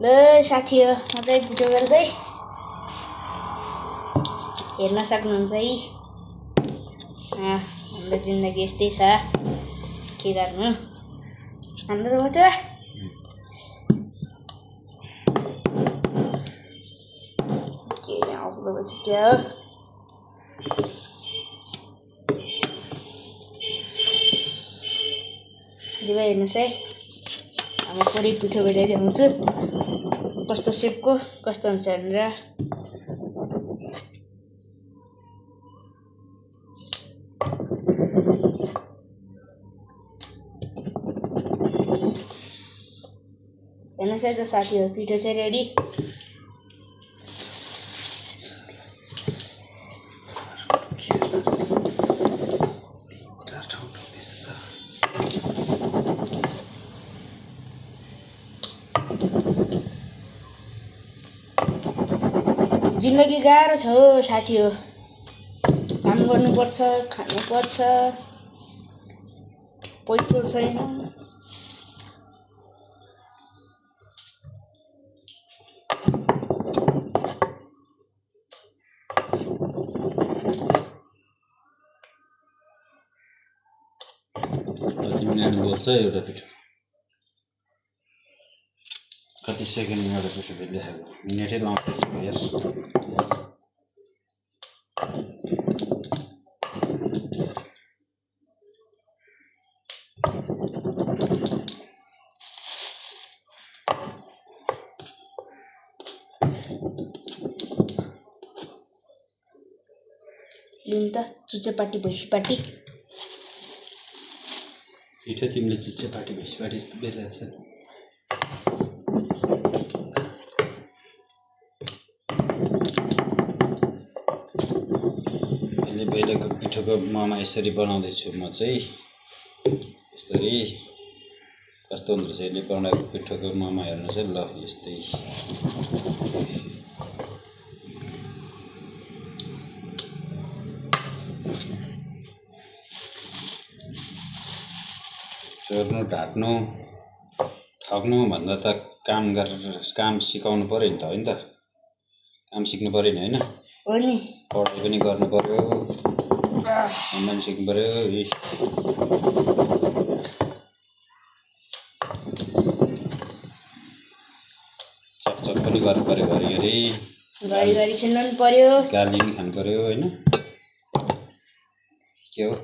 ल साथी हो म चाहिँ भिडियो गर्दै हेर्न सक्नुहुन्छ है। हाम्रो जिन्दगी यस्तै छ, के गर्नु। हाम्रो हो त के आउलो चाहिँ के हो। दिवा हेर्नुहोस् है, अब पुरै पिठो बेलेर देखाउँछु कस्तो सेपको कस्तो हुन्छ भनेर। हेर्नुहोस् है त साथीहरू, पिठो चाहिँ रेडी। जिन्दगी गाह्रो छ हो साथी हो, काम गर्नुपर्छ, खानुपर्छ, पैसा छैन। कति मिनट बोल्छ एउटा पिठो, कति सेकेन्डमा एउटा पिठो बेलिरहेको, मिनेटै लाउँछ हेर। लिनु त चुच्चेपाटी भैँसीपाटी। पिठो तिमीले चुच्चेपाटी भैँसीपाटी यस्तो बेलिरहेको छ। अहिले पहिलाको पिठोको मोमो यसरी बनाउँदैछु म चाहिँ, यसरी कस्तो हुँदो रहेछ यसले बनाएको पिठोको मोमो हेर्नुहोस् है। ल यस्तै चोर्नु ढाट्नु ठग्नु भन्दा त काम गरेर काम सिकाउनु पर्यो नि त, होइन त? काम सिक्नु पर्यो नि, होइन? हो नि, पढाइ पनि गर्नु पर्यो, काम पनि सिक्नु पर्यो। चकचक पनि गर्नु पर्यो, घरिघरि घरिघरि खेल्नु पनि पर्यो, गाली पनि खानु पर्यो, होइन? के हो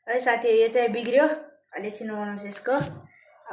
है साथी। यो चाहिँ बिग्रियो, अहिले छिनो बनाउँछु यसको।